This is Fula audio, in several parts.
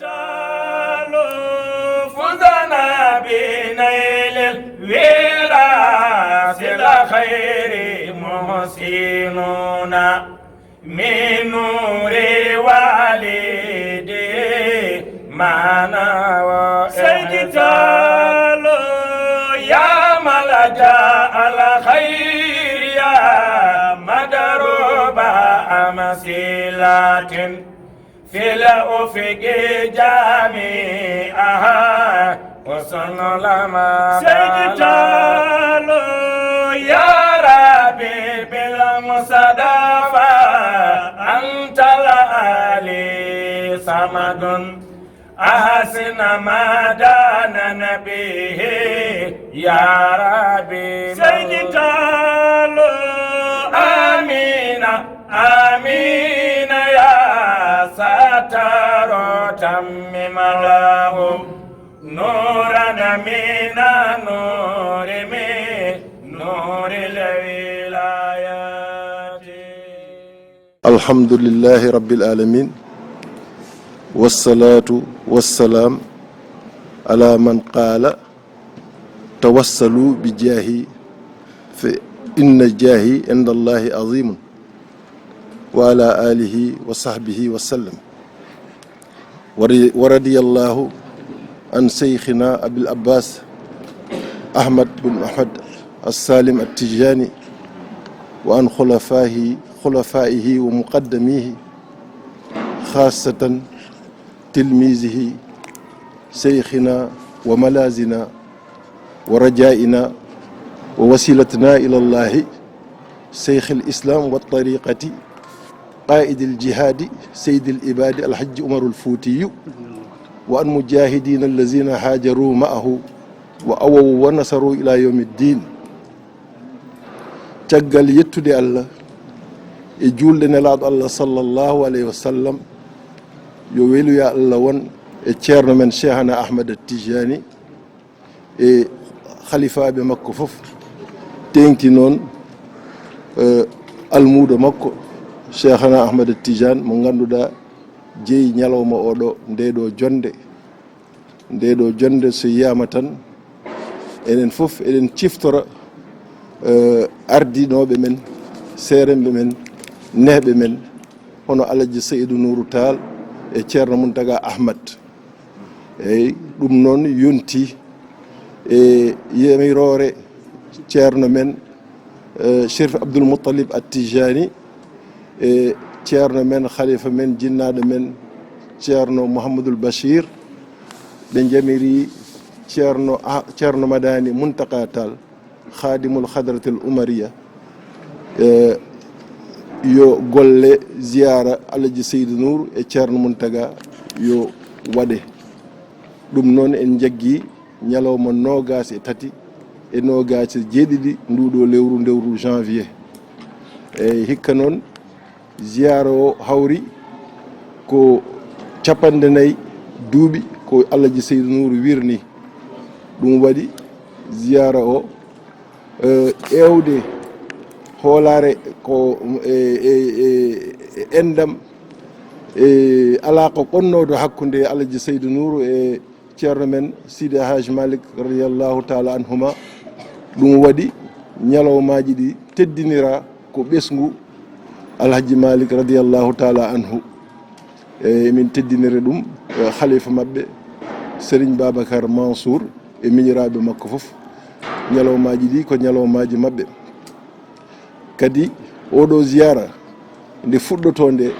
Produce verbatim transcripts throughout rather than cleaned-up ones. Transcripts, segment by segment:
تعالوا فزنا بنيل الوراث الخير محسنون من نور والده معنا سيدي تعالوا يا ملجأ الخير يا مدروب أمثلة في الأفق جميعها حسن لما سيدي تعالوا يا ربي بالمصطفى أنت العلي صمد أحسن ما داننا به يا ربي سيدي تعالوا آمين آمين يا ستار تمم الله نورنا من نور من نور الولايات الحمد لله رب العالمين، والصلاة والسلام على من قال توسلوا بجاهي فإن جاهي عند الله عظيم، وعلى آله وصحبه وسلم. ورضي الله عن شيخنا أبي العباس أحمد بن محمد السالم التجاني، وعن خلفائه خلفائه ومقدميه، خاصة تلميذه شيخنا وملاذنا ورجائنا ووسيلتنا إلى الله، شيخ الإسلام والطريقة، قائد الجهاد، سيد العباد، الحج عمر الفوتي، وعن مجاهدين الذين هاجروا معه وأووا ونصروا إلى يوم الدين. Caggal yettude Allah e juulde Nelaaɗo Allah sallallahu alayhi wa sallam, yo weluya Allah won e ceerno men Cheikhana Ahmad Tijani e khalifaaɓe makko fof, teeŋti noon almuudo makko Cheikhana Ahmad Tijani mo ngannduɗaa jeyi ñalawma oɗo ndeɗo jonnde. Ndeɗo jonnde so yiyaama tan, enen fof eɗen ciftora ardinooɓe men, seeremɓe men, nehɓe men, hono Alhaji Seydou Nourou Tall e Ceerno Mountaga Ahmad. Eyi, ɗum noon yonti e yamiroore ceerno men Cherif Abdoul Mouttalib At Tijani e ceerno men, khalifa men, jinnaaɗo men Ceerno Mouhamadoul Bachir. Ɓe njamiri ceerno Ceerno Madani Muntaka Tall, khadimul hadratil umariya, yo golle ziyaara Alhaji Seydou Nour e Ceerno Mountaga yo waɗe. Ɗum noon en njaggi ñalawma noogaas e tati e noogaas e jeeɗiɗi nduuɗo lewru, lewru janvier. Eyi, hikka noon ziyaara o hawri ko capanɗe nayi duuɓi ko Alhaji Seydou Nour wirni. Ɗum waɗi ziyaara o ƴeewde hoolaare ko e enɗam e alaaqa ɓonnooɗo hakkunde Alhaji Seydou Nour e ceerno men Sidi Haj Malik radiyallahu taala anhuma. Ɗum waɗi ñalawmaaji ɗi teddinira ko ɓesngu Alhaji Malik radiyallahu taala anhu. Eyi, emin teddinira ɗum khalifa maɓɓe Serigne Babacar Mansour e miñiraaɓe makko fof. Ñalawmaaji ɗi ko ñalawmaaji maɓɓe. Kadi oɗo ziyaara nde fuɗɗotoo nde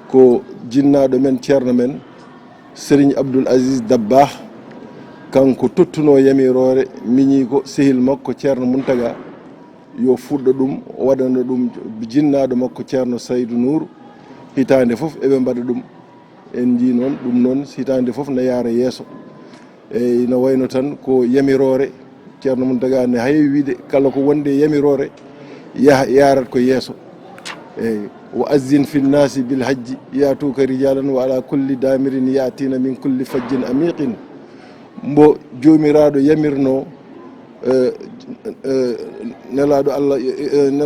ko jinnaaɗo men, ceerno men Serigne Abdoul Aziz Dabakh, kanko tottunoo yamiroore miñiiko sehil makko Ceerno Mountaga yo fuɗɗo ɗum, o waɗana ɗum jinnaaɗo makko Ceerno Saydou Nour. Hitaande fof eɓe mbaɗa ɗum. En njii noon ɗum noon hitaande fof na yaara yeeso. Eyi, no wayno tan ko yamiroore Ceerno Mountaga ne heewi wiide kala ko wonde e yamiroore yaha yaarat ko yeeso. Eyi, wa azzin fi nnasi bil hajji yatuka rijalan wa ala kulli damirin yatina min kulli fajjin amiqin. Mbo Joomiraaɗo yamirno nelaaɗo Allah,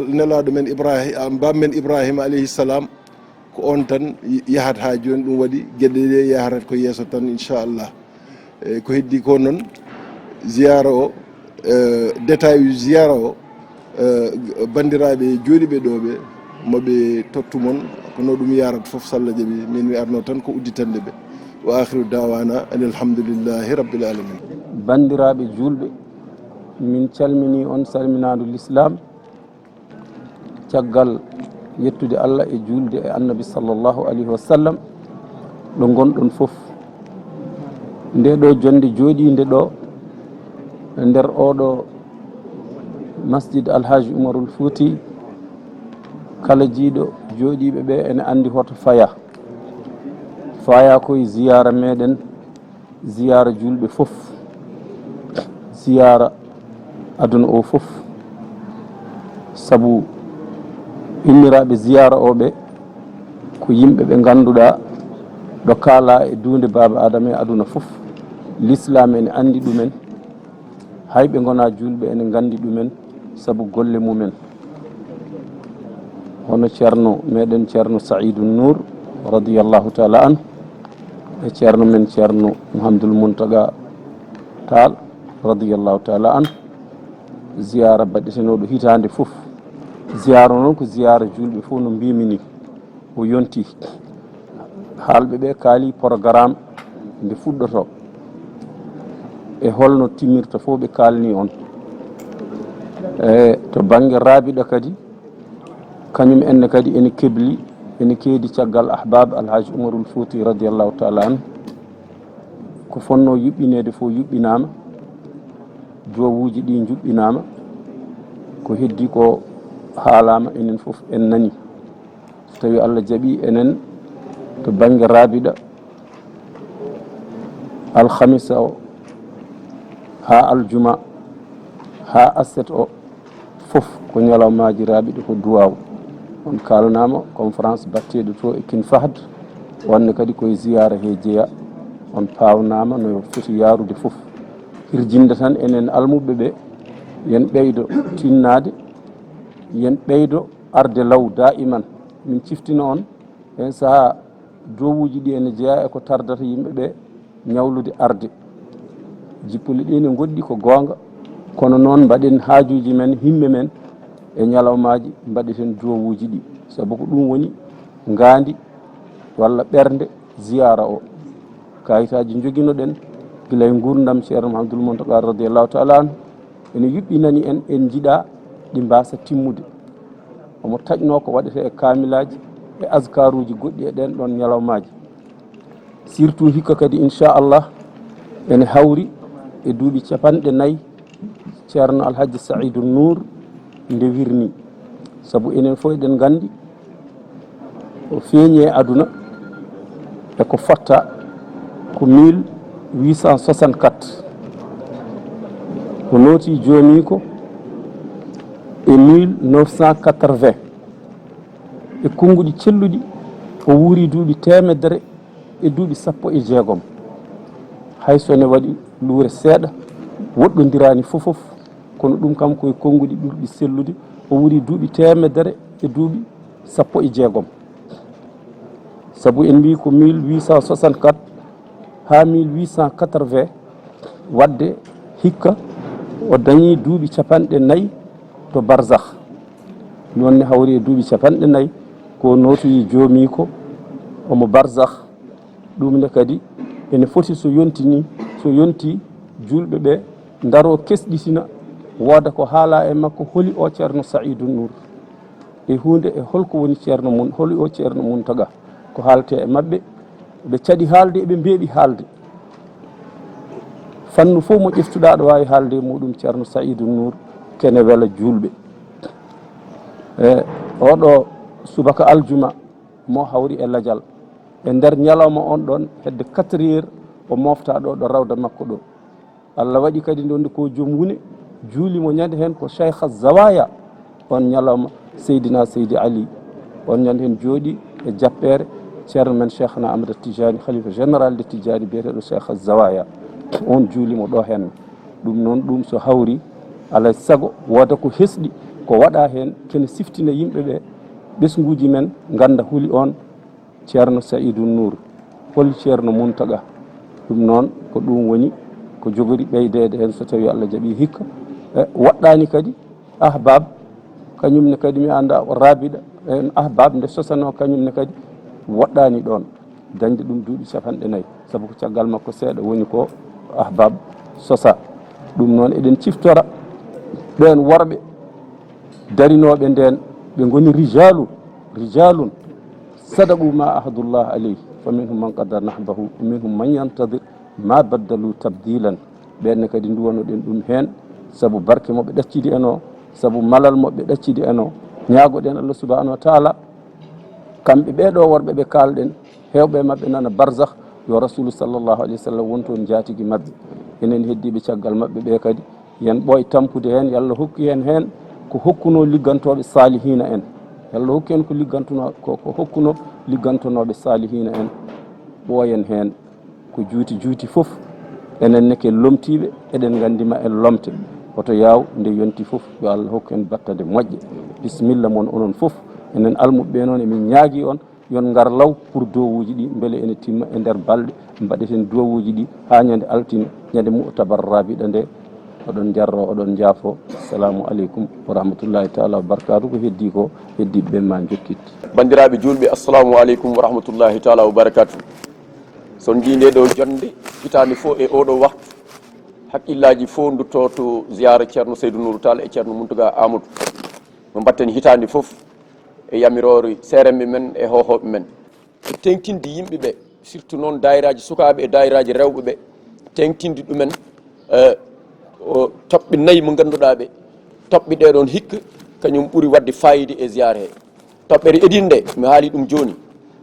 nelaaɗo men Ibrahima, bammen Ibrahima alayhi salam, Ko on tan yahata haa jooni, ɗum waɗi geɗe ɗe yahata ko yeeso tan, inchallah. E ko heddi ko noon, ziyara o, e, détail uji ziyara o, e, banndiraaɓe jooɗiiɓe ɗo ɓe, mo ɓe tottu mon, ko no ɗum yarata fof, so Allah jaɓi, min mi arno tan ko udditande ɓe. Wa akhiru dawana anil hamdulillahi rabbil alamin. Banndiraaɓe juulɓe, min calminii on salminaandu lislaam. Caggal yettude Allah e juulde e Annabi sallallahu alayhi wa sallam, ɗo ngonɗon fof, nde ɗo jonnde jooɗiinde ɗo e nder oɗo Masjid Alhaji Umarul Fuuti, kala jiiɗo jooɗiiɓe ɓe ene anndi hoto faya. Faya koye ziyaara meɗen, ziyaara juulɓe fof, ziyaara aduna o fof. Sabu inniraaɓe ziyaara o ɓe ko yimɓe ɓe ngannduɗaa ɗo kaala e duunde Baaba Aadama e aduna fof. Lislaam ene anndi ɗumen, hay ɓe ngonaa juulɓe ene nganndi ɗumen sabu golle mumen. Hono Ceerno meɗen Ceerno Saïdou Nour, radiyallahu taala anhu, e Ceerno men Ceerno Mouhamadoul Mountaga Tall, radiyallahu taala anhu, ziyaara baɗetenooɗo hitaande fof. Ziyaara noon ko ziyaara juulɓe fof, no mbimi ni, o yonti. Haalɓe ɓe kaali programme nde fuɗɗoto e holno timirta fof, ɓe kaalni on. E to bannge raabiɗa kadi, kañum enne kadi ene kebli, ene keedi caggal Ahbab Alhaji Umarul Fouti radiyallahu taala anhu. Ko fonnoo yuɓɓineede fof yuɓɓinaama, duwawuuji ɗi njuɓɓinaama, ko heddi ko haalaama, enen fof en nani. So tawi Allah jaɓi enen to bannge raabiɗa, alhamisa o haa aljuma haa aset o fof ko ñalawmaaji raabiɗa, ko duwaaw. On kaalanaama conférence batteeɗo to e Kin Fahd, wonde kadi koye ziyaara he jeya. On paawnaama no foti yaarude fof. Hirjinde tan enen almuɓɓe ɓe, yen ɓeydo tinnaade, yen ɓeydo arde law daiman. Min ciftina on, heen sahaa duwawuuji ɗi ene jeyaa e ko tardata yimɓe ɓe ñawlude arde. Jippuli ɗi ne ngoɗɗi ko goonga, kono noon mbaɗen haajuuji men, himme men e ñalawmaaji, mbaɗeten duwawuuji ɗi, sabu ko ɗum woni ngaandi walla ɓernde ziyaara o. Kaayitaaji njoginoɗen gila e nguurndam Ceerno Mouhamadoul Mountaga radiyallahu taala anhu, ene yuɓɓinani en, en njiɗa ɗi mbaasa timmude. Omo taƴnoo ko waɗetee e kaamilaaji e askaruuji goɗɗi e ɗeen ɗoon ñalawmaaji. Surtout hikka kadi, inchallah, ene hawri e duuɓi capanɗe nayi Ceerno Alhaji Saïdou Nour nde wirni. Sabu enen fof eɗen nganndi o feeñi e aduna e ko fotta ko mille huit cent soixante-quatre. O nooti joomiiko e mille neuf cent quatre-vingts. E konnguɗi celluɗi, o wuuri duuɓi teemedere e duuɓi sappo e jeegom. Hay so ne waɗi luure seeɗa, woɗɗondiraani fof fof, kono ɗum kam ko e konnguɗi ɓurɗi sellude, o wuuri duuɓi teemedere e duuɓi sappo e jeegom. Sabu en mbii ko mille huit cent soixante-quatre haa mille huit cent quatre-vingts, waɗde hikka o dañii duuɓi capanɗe nayi to barzakh. Noon ne hawri e duuɓi capanɗe nayi ko nootoyi joomiiko, omo barzakh. Ɗum ne kadi ene foti so yonti ni, so yonti, juulɓe ɓe ndaroo kesɗitina, wooda ko haalaa e makko, holi o Ceerno Saïdou Nour. E huunde e holko woni Ceerno mun, holi o Ceerno Mountaga, ko haaletee e maɓɓe, ɓe caɗi haalde, eɓe mbeeɓi haalde. Fannu fof mo ƴeftuɗaa aɗa waawi haalde e muɗum Ceerno Saïdou Nour, kene wela juulɓe. E oɗo subaka aljuma mo hawri e lajal, e nder ñalawma on ɗon hedde quatre heures o mofta ɗo, ɗo rawda makko ɗo. Allah waɗi kadi nde wonde ko joom wune, juuli mo ñande heen ko Cheikh Zawaya. On ñalawma Seydina Seydi Ali, on ñande heen jooɗi e jappeere Ceerno men Cheikhna Ahmad Tijani, Khalifa général de Tijani, biyeteeɗo Cheikh Zawaya. On juuli mo ɗo heen. Ɗum noon, ɗum so hawri, alay sago wooda ko hesɗi ko waɗa heen, kene siftina yimɓe ɓe, ɓesnguuji men ngannda holi on Ceerno Saïdou Nour, hol Ceerno Mountaga? Ɗum noon, ko ɗum woni ko jogori ɓeydeede heen, so tawii Allah jaɓii hikka. E, woɗɗaani kadi Ahbab, kañum ne kadi mi anndaa, o Rabiɗa, en Ahbab nde sosanoo, kañum ne kadi woɗɗaani ɗoon, dañde ɗum duuɓi capanɗe nayi, sabu ko caggal makko seeɗa woni ko Ahbab sosa. Ɗum noon, eɗen ciftora ɓeen worɓe darinooɓe ndeen, ɓe ngoni rijalun, rijalun sadaqu ma ahadullah alayhi, fa minhum man qada nahbahu, wa minhum man yantadir, ma baddalu tabdilan. Ɓeen ne kadi nduwanoɗen ɗum heen, sabu barke mo ɓe ɗaccidi en o, sabu malal mo ɓe ɗaccidi en o. Ñaagoɗen Allah subhanahu wa taala, kamɓe ɓee ɗoo worɓe ɓe kaalɗen, heewɓe maɓɓe nana barzakh, yo Rasulu sallallahu alayhi wa sallam won toon njaatigi maɓɓe. Enen heddiiɓe caggal maɓɓe ɓee kadi, yen ɓooy tampude heen, yo Allah hokku en heen ko hokkunoo liggantooɓe saalihiina en. Yo Allah hokku en ko liggantunoo, ko, ko hokkunoo liggantonooɓe saalihiina en. Ɓooyen heen. Ko juuti juuti fof, enen ne ke lomtiiɓe, eɗen nganndi ma en lomte. Hoto yaaw nde yonti fof, yo Allah hokku en battande moƴƴe. Bisimilla mon onon fof. Enen almuɓɓe noon, emin ñaagii on, yon ngar law pour duwawuuji ɗi, mbele ene timma e nder balɗe, mbaɗeten duwawuuji ɗi haa ñande altine, ñande mu'tabar Rabiɗa nde. Oɗon njarro, oɗon njaafo. Assalamu aleykum wa rahmatullahi taala wa barakaatu. Ko heddii ko, heddiiɓe ɓe ma njokkit. Banndiraaɓe juulɓe, assalamu aleykum wa rahmatullahi taala wa barakaatu. So on njii nde ɗo jonnde hitaande fof e oɗo waktu, hakkillaaji fof ndutto to ziyaara Ceerno Seydou Nourou Tall e Ceerno Mountaga Amadou. No mbatten hitaande fof e yamiroore seeremɓe men e hohooɓe men. Teeŋtinde yimɓe ɓe, surtout noon daayiraaji sukaaɓe e daayiraaji rewɓe ɓe, teeŋtinde ɗumen, eh, o toɓɓe nayi mo ngannduɗaa ɓe, toɓɓe ɗee ɗoon hikka, kañum ɓuri waɗde faayiida e ziyaara he. Toɓɓere edinde, mi haali ɗum jooni,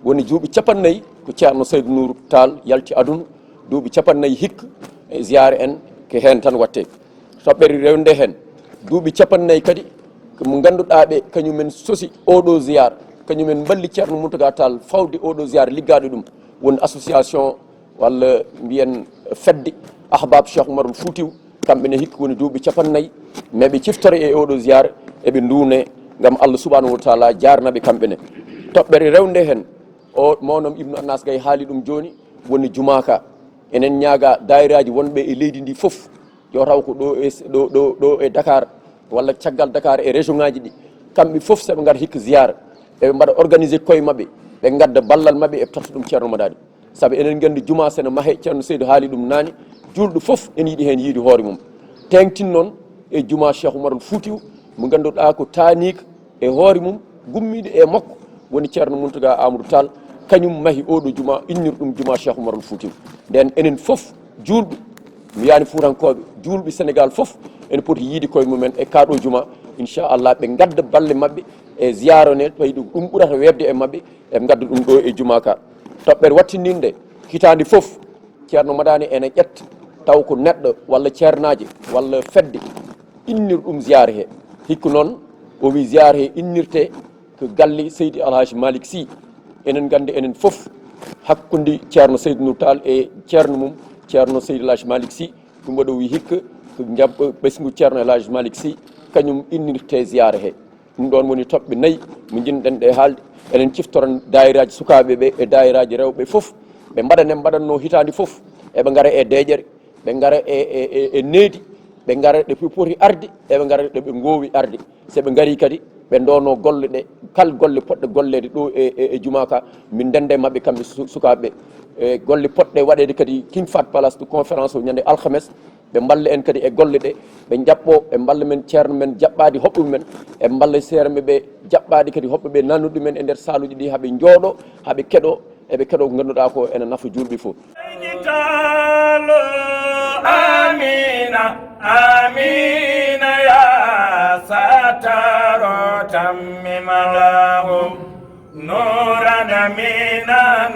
woni duuɓi cappannayi ko Ceerno Seydou Nourou Tall yalti aduna, duuɓi cappannayi hikka e ziyaara en ko heen tan waɗtee. Toɓɓere rewnde heen, duuɓi cappannayi kadi ko mo ngannduɗaa ɓe, kañumen sosi oɗo ziyaara, kañumen mballi Ceerno Mountaga Tall fawde oɗo ziyaara liggaaɗo ɗum, woni association walla mbiyen fedde Ahbab Cheikh Oumarul Foutiou, kamɓe ne hikka woni duuɓi cappannayi, mais ɓe ciftore e oɗo ziyaara, eɓe nduune ngam Allah subhanahu wa taala jaarna ɓe kamɓe ne. Toɓɓere rewnde heen, o mawnom Ibnu Annas Gay haali ɗum jooni, woni jumaa ka. Enen ñaaga daayiraaji wonɓe e leydi ndi fof, yo taw ko ɗo e, ɗo, ɗo, ɗo e Dakar, walla caggal Dakar e région ngaji ɗi, kamɓe fof so ɓe ngara hikka ziyaara, eɓe mbaɗa organisé koye maɓɓe, ɓe ngadda ballal maɓɓe, eɓe totta ɗum Ceerno Madani. Sabu enen nganndi jumaa so ene mahee, Ceerno Seydou haali ɗum naane, juulɗo fof ene yiɗi heen yiide hoore mum. Teeŋtin noon e jumaa Cheikh Oumarul Foutiou, mo ngannduɗaa ko taaniika e hoore mum, gummiiɗo e makko, woni Ceerno Mountaga Amadou Tall, kañum mahi oɗo jumaa, innir ɗum jumaa Cheikh Oumarul Foutiou. Nden enen fof juulɓe, mi yaani Fuutankooɓe, juulɓe Sénégal fof, ene poti yiide koye mumen e kaa ɗo jumaa. Inchallah, ɓe ngadda balle maɓɓe e ziyaara ne, tawi ɗum, ɗum ɓurata weeɓde e maɓɓe, ɓe ngadda ɗum ɗo e jumaa ka. Toɓɓere wattindinde hitaande fof, Ceerno Madani ene ƴetta taw ko neɗɗo walla ceernaaji walla fedde innir ɗum ziyaara he. Hikka noon, o wi ziyaara he innirte ko galle Seydi Alhaji Malick Sy. Enen nganndi enen fof hakkunde Ceerno Seydou Nour Tall e ceerno mum, Ceerno Seydi Alhaji Malick Sy, ɗum waɗi o wi hikka ko jam-, ɓesngu Ceerno Alhaji Malick Sy, kañum innirte ziyaara he. Ɗum ɗoon woni toɓɓe nayi mo njiɗ-ɗen ɗe haalde. Eɗen ciftora daayiraaji sukaaɓe ɓe e daayiraaji rewɓe fof, ɓe mbaɗa ne mbaɗatnoo hitaande fof, eɓe ngara e deeƴere, ɓe ngara e, e, e, e needi, ɓe ngara ɗo ɓe poti arde, eɓe ngara ɗo ɓe ngoowi arde. So ɓe ngarii kadi, ɓe ndoonoo golle ɗe, kal golle potɗe golleede ɗo e, e, e jumaa ka, min ndennda e maɓɓe kamɓe su-, sukaaɓe ɓe. E golle potɗe waɗeede kadi King Fahd Palace to conférence o ñande alhames, ɓe mballa en kadi e golle ɗe, ɓe njaɓɓoo, ɓe mballa men ceerno men jaɓɓaade hoɓɓe mumen, ɓe mballa seeremɓe ɓe jaɓɓaade kadi hoɓɓe ɓe nannude men e nder saaluuji ɗi, haa ɓe njooɗoo, haa ɓe keɗoo, eɓe keɗoo ko ngannduɗaa ko ene nafa juulɓe fof. Taalo, amiina, amiina, yaa sataro tammima lahu nuran, amiina,